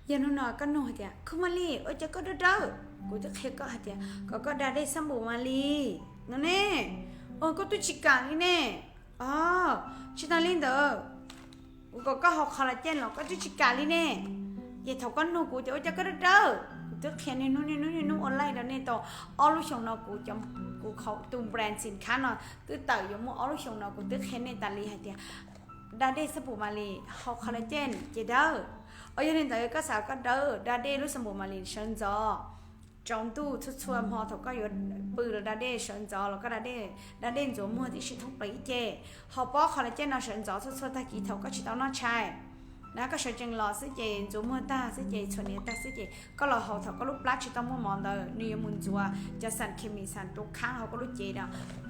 Yog hnub no koj nug hais tias, Khub Maj Lis, ua cas koj dawb dawb? Kuv twb qhia koj hais tias kom koj da dej xab npum Maj Lis no ne, koj twb tsis kam li ne. O, tsis tas li ntawd, kuv kom koj haus collagen los koj twb tsis kam li ne. Ces thaum koj nug kuv tias ua cas koj dawb dawb, kuv twb qhia niaj hnub niaj hnub niaj hnub ua laij rau nej tau ob lub xyoos no, kuv, kuv tus brand xim khab no twb tawm yuav muaj ob lub xyoos no, kuv twb qhia nej tas li hais tias da dej xab npum Maj Lis, haus collagen ces dawb. O, yog li ntawd koj xav koj dawb, da dej lub xab npum Maj Lis sawv ntxov. Tsaus ntuj txhua txhua hmo thaum koj yuav pw los da dej, sawv ntxov los koj da dej, da dej ntxuav muag tib si thoob plaws ib ce. Haus pob collagen no sawv ntxov txhua txhua tag kis thaum koj tsis tau noj tshais na, koj sawv tsees los xwb ces ntxuav muag tag xwb ces txhuam hniav tag xwb ces koj los haus thaum koj lub plab tsis tau muaj mov ntawd, nws yuav mus ntxuav cov xas khes mis xas rau khab hauv koj lub cev no.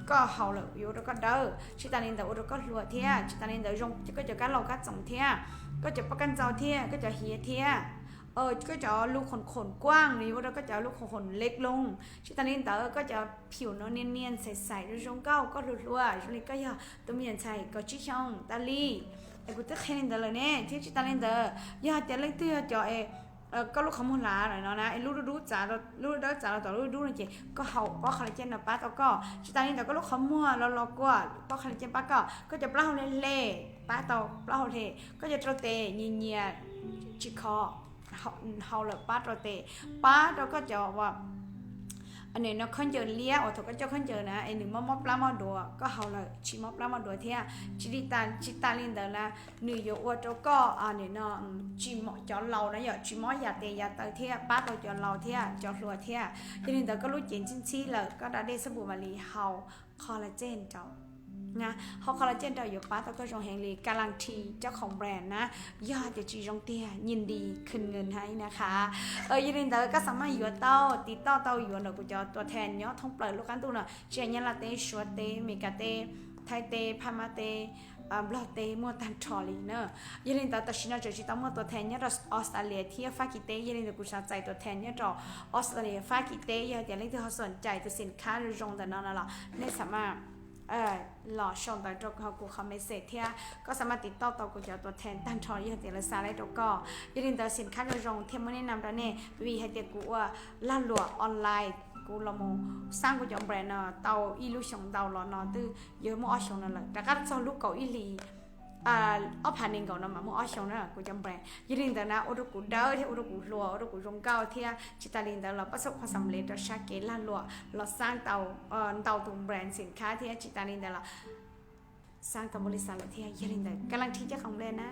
Koj haus lawm yuav ua rau koj dawb, tsis tas li ntawd ua rau koj hluas thiab, tsis tas li ntawd zoo koj cov kab laus kab txoov thiab, koj cov pob kab ntxau thiab, koj cov hiav thiab, koj cov lub khoom khoom kuaj nws yuav ua rau koj cov lub khoom khoom leg loo. Tsis tas li ntawd koj cov phiu no niaj niaj ntxhais xais zoo zoo nkauj, koj hluas hluas zoo li koj yog tus me nyuam ntxhais kaum tsib xyoo tas li. Es kuv twb qhia li ntawd lawm ne, thiab tsis tas li ntawd yog hais tias leej twg yog cov koj lub qhov muag hlav no na, lub dub dub txav, lub dawb txav los tom lub dub no ces koj haus pob collagen no pab tau koj. Tsis tas li ntawd koj lub qhov muag los los kuaj, pob collagen pab koj. Koj cov plaub hau hle hle, pab tau plaub hau hle. Koj cov rau tes nyias nyias tsis khov, haus lawm pab rau tes, pab rau koj cov nim no khaub ncaws liab uas thaum koj coj khaub ncaws na es nws mob mob plab mob duav, koj haus lawm tsis mob plab mob duav thiab. Tsis li, tsis tas li ntawd na, nws yuav ua rau koj nim no tsis, cov laus na yom, tsis mob yam tes yam taw thiab, pab tau cov laus thiab cov hluas thiab. Yog li ntawd koj lub cev ntxhib ntxhib lawm koj da dej xab npum Maj Lis haus collagen rau. Haus collagen rau yuav pab tau koj zoo heev li. Galantis cov khoom brand na, yog tias tsis zoo tiag nyij dis khwv nws hais na qha. Yog li ntawd koj xav maj yuav tau, tiv toj tau yuav ntawm kuv cov tuam thas nyob thoob plaws lub qab ntuj no, tsis hais Nyab Laj teb, Suav teb, Meskas teb, Thaib teb, Phab Mab teb, Nplog teb, muaj tag nrho li na. Yog li ntawd tam sim no tseem tsis tau muaj tuam thas nyob rau Australia thiab Fab Kis teb, yog li ntawd kuv xav txais tuam thas nyob rau Australia, Fab Kis teb. Yog tias leej twg ho xoom cais tus xim khab zoo zoo ntawm no no los nej xav maj los sau ntawv rau kuv qhov message thiab koj xav maj tiv toj tau kuv cov tuam thas tag nrho yog tias lawv xa lawm rau koj. Yog li ntawd xim khab zoo zoo thiaj muab nej nam rau nej, vim hais tias kuv ua lag luam online, kuv los mus xab kuv cov brand no tau ib lub xyoos ntau los no twb yog muaj ob xyoos no lawm, rov qab txog lub kaum ib hlis ob phav nees nkaum no mas muaj ob xyoos na kuv cov brand. Yog li ntawd na ua rau kuv dawb thiab ua rau kuv hluas, ua rau kuv zoo nkauj thiab. Tsis tas li ntawd los pab xub qhov xam lev rau sab kev lag luam los xab tau ntau tus brand xim khab thiab. Tsis tas li ntawd los xab tau npaum li xav lawm thiab. Yog li ntawd Galantis cov khoom brand na